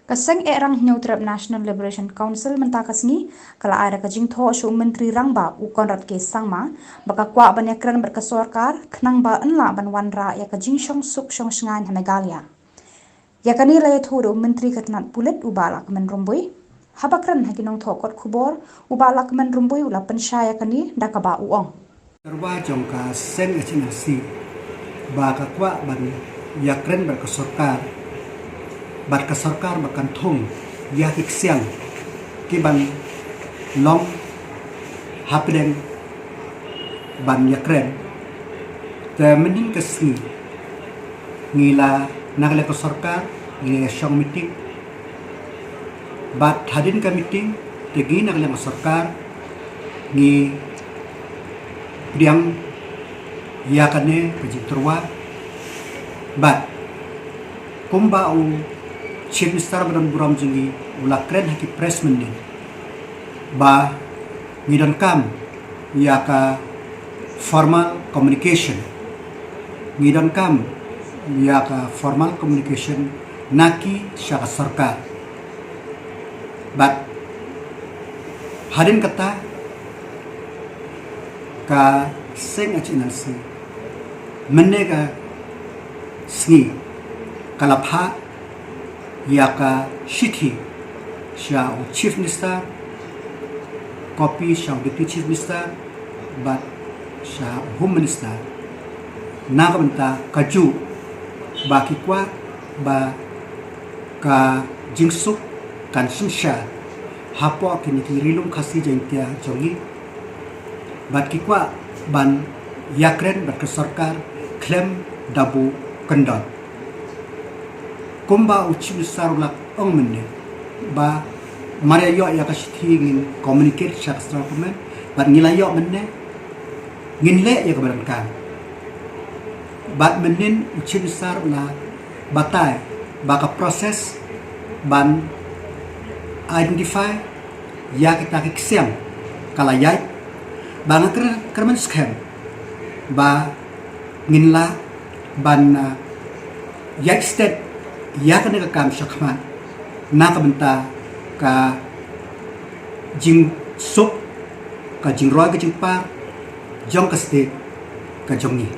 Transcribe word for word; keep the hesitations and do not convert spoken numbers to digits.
Ka Seng Ehrang Hynñiewtrep National Liberation Council mynta ka sngi ka la ai da ka jingthoh sha u Myntri Rangbah u Conrad K Sangma ba ka kwah ban ïakren bad ka sorkar khnang ba yn lah ban wanrah ïa ka jingshong suk shong shngaiñ ha Meghalaya. Ïa kane la ïathuh da u Myntri ka tnat pulit u Bah Lahkmen Rymbui. Haba kren ha ki nongthoh kot khubor, u Bah Lahkmen Rymbui u la pynshai ïa kane da kaba u ong. Tyrwa jong ka Seng H N L C ba ka kwah ban ïakren bad ka sorkar, bad ka sorkar ba kan thung ïa ki ksiang ki ban long hapdeng ban ïakren. Te mynnin ka sngi ngi la na ka liang ka sorkar ngi la shong meeting. Bad hadien ka meeting te ngi na ka liang ka sorkar ngi pdiang ïa kane ka jingtyrwa. Bad kumba u Chief Minister ba don burom jong ngi u la kren ha ki press mynnin ba ngi donkam ïa ka formal communication. Ngi donkam ïa ka formal communication na ki sha ka sorkar. Bad hadien kata ka Seng H N L C mynne ka sngi ka la phah ïa ka shithi sha u Chief Minister, copy sha u Deputy Chief Minister bad sha u Home Minister, na ka bynta kajuh ba ki kwah ba ka jingsuk kan synshar hapoh kine ki Ri Lum Khasi Jaiñtia jong ngi. Bad ki kwah ban ïakren bad ka sorkar khlem da buh kyndon. Kumba u Chief Minister u la ong mynne ba mar ïa ïoh ïa ka shithi ngin communicate sha ka Central Government, bad ngi la ïoh mynne, ngin leh ïa kaba donkam. Bad mynnin u Chief Minister u la batai ba ka process ban identify ïa kita ki ksiang ka la ïaid, ba nga kyrmen skhem ba ngin lah ban, uh, ïaid stet ïa kane ka kam shakhmat na ka bynta ka jingsuk, ka jingroi, ka jingpar jong ka stet ka jong ngi.